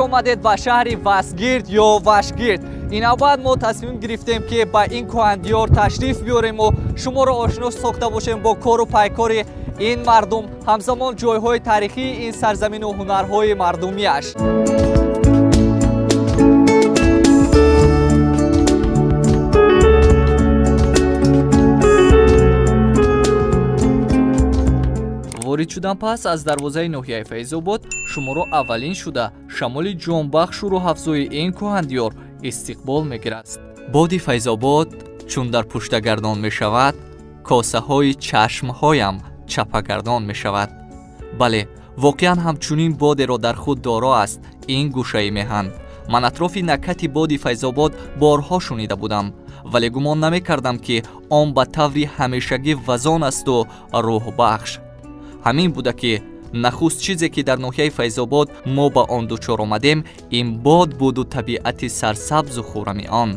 Омадед ба шаҳри Васгирд ё Вашгирд. Ин навбат мо тасмим гирифтем, ки ба ин кӯҳандиёр ташриф биёрему шуморо ошно сохта бошем бо кору пайкори ин мардум, ҳамзамон ҷойҳои таърихии ин сарзамину ҳунарҳои мардумиаш. Ворид шудан пас аз дарвозаи ноҳияи Файзобод, шуморо аввалин шуда шамоли ҷонбахшу рӯҳафзои ин кӯҳандиёр истиқбол мегирад. Боди Файзобод чун дар пуштагардон мешавад, косаҳои чашмҳоям чапагардон мешавад. Бале, воқеан ҳамчунин бодеро дар худ доро аст ин гӯшаи меҳан. Ман атрофи накати боди Файзобод борҳо шунида будам, вале гумон намекардам, ки он ба таври ҳамешагӣ вазон асту рӯҳбахш. Ҳамин буда, ки нахуст чизе, ки дар ноҳияи Файзобод мо ба он дучор омадем, ин бод буду табиати сарсабзу хуррами он.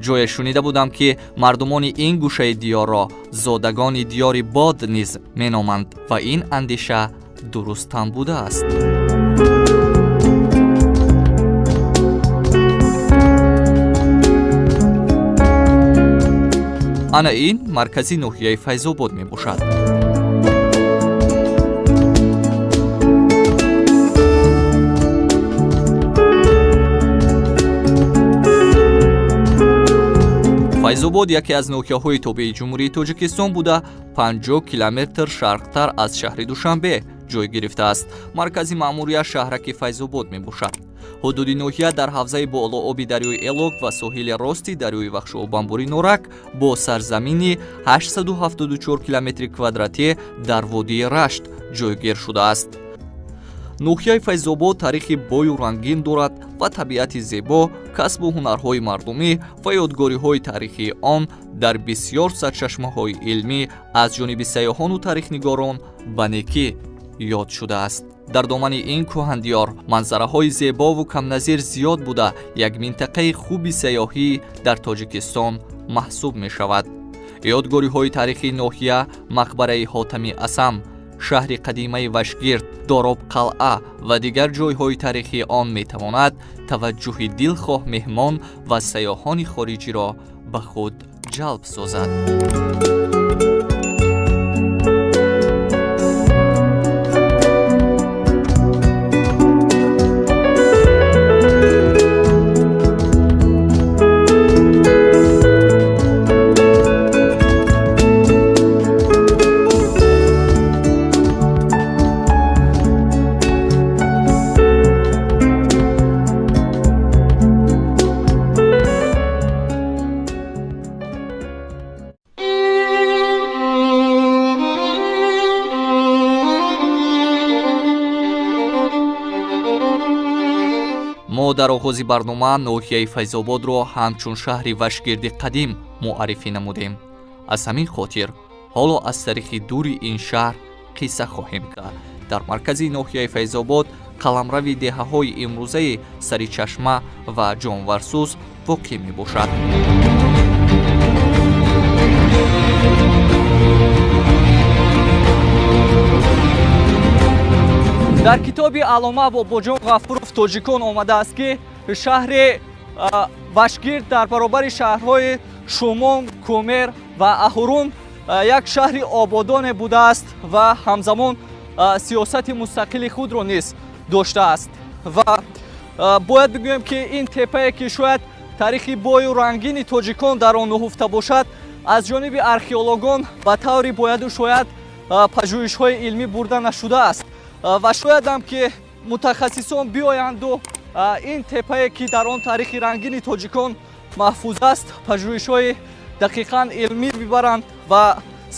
Ҷое шунида будам, ки мардумони ин гӯшаи диёрро зодагони диёри бод низ меноманд ва ин андеша дурустам будааст. Ана ин маркази ноҳияи Файзобод мебошад. Файзобод яке аз ноҳияҳои тобеи Ҷумҳурии Тоҷикистон буда, 50 километр шарқтар аз шаҳри Душанбе ҷой гирифтааст. Маркази маъмурия шаҳраки Файзобод мебошад. Ҳудуди ноҳия дар ҳавзаи болооби дарёи Элок ва соҳили рости дарёи Вахшуобамбури Норак бо сарзамини 874 километри квадратӣ дар водии Рашт ҷойгир шудааст. Ноҳияи Файзобод таърихи бою рангин дорад ва табиати зебо, касбу ҳунарҳои мардумӣ ва ёдгориҳои таърихии он дар бисьёр сарчашмаҳои илмӣ аз ҷониби сайёҳону таърихнигорон ба некӣ ёд шудааст. Дар домани ин кӯҳандиёр манзараҳои зебову камназир зиёд буда, як минтақаи хуби сайёҳӣ дар Тоҷикистон маҳсуб мешавад. Ёдгориҳои таърихии ноҳия мақбараи Ҳотами Асам, шаҳри қадимаи Вашгирд, Дороб қалъа ва дигар ҷойҳои таърихии он метавонад таваҷҷӯҳи дилхоҳ меҳмон ва сайёҳони хориҷиро ба худ ҷалб созад. Мо дар оғози барнома ноҳияи Файзободро ҳамчун шаҳри Вашгирди қадим муаррифӣ намудем. Аз ҳамин хотир ҳоло аз таърихи дури ин шаҳр қисса хоҳем кард. Дар маркази ноҳияи Файзобод, қаламрави деҳаҳои имрӯзаи Саричашма ва Ҷонварсӯз воқеъ мебошад. Дар китоби аллома Бобоҷон Ғафуров «Тоҷикон» омадааст, ки шаҳри Вашгирд дар баробари шаҳрҳои Шумон, Кумер ва Аҳурун як шаҳри ободоне будааст ва ҳамзамон сиёсати мустақили худро низ доштааст. Ва бояд бигӯем, ки ин теппае, ки шояд таърихи бою рангини тоҷикон дар он нуҳуфта бошад, аз ҷониби археологон ба таври бояду шояд пажӯҳишҳои илмӣ бурда нашудааст. Ва шоядам, ки мутахассисон биёянду ин теппае, ки дар он таърихи рангини тоҷикон маҳфуз аст, пажӯҳишҳои дақиқан илмӣ бибаранд ва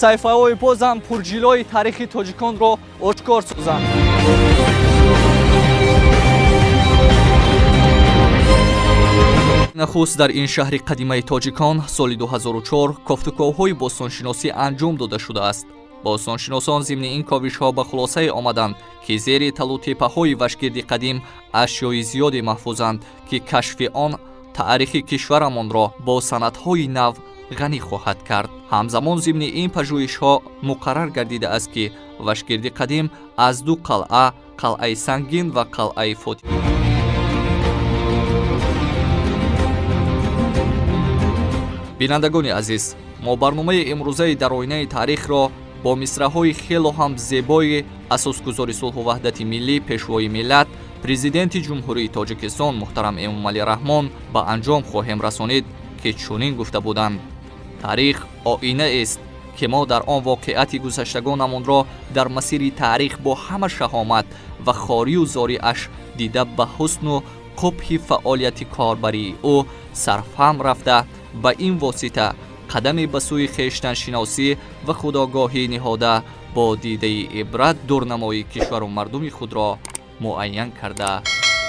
саҳифаҳои бозам пурҷилои таърихи тоҷиконро ошкор созанд. Нахуст дар ин шаҳри қадимаи тоҷикон соли 2004 кофтуковҳои бостоншиносӣ анҷом дода шудааст. Бостоншиносон зимни ин ковишҳо ба хулосае омаданд, ки зери талутеппаҳои Вашгирди қадим ашёи зиёде маҳфузанд, ки кашфи он таърихи кишварамонро бо санадҳои нав ғанӣ хоҳад кард. Ҳамзамон зимни ин пажӯҳишҳо муқаррар гардидааст, ки Вашгирди қадим аз ду қалъа, қалъаи Сангин ва қалъаи Фотиҳ Бинандагони азиз, мо барномаи имрӯзаи «Дар оинаи таърихро» бо мисраҳои хело ҳам зебои асосгузори сулҳу ваҳдати миллӣ, Пешвои миллат, Президенти Ҷумҳурии Тоҷикистон муҳтарам Эмомалӣ Раҳмон ба анҷом хоҳем расонид, ки чунин гуфта буданд: «Таърих оинаест, ки мо дар он воқеати гузаштагонамонро дар масири таърих бо ҳама шаҳомат ва хорию зориаш дида, ба ҳусну қубҳи фаъолияти корбарии ӯ сарфаҳм рафта, ба ин восита қадаме ба сӯи хештаншиносӣ ва худогоҳӣ ниҳода, бо дидаи ибрат дурнамои кишвару мардуми худро муайян карда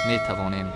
метавонем».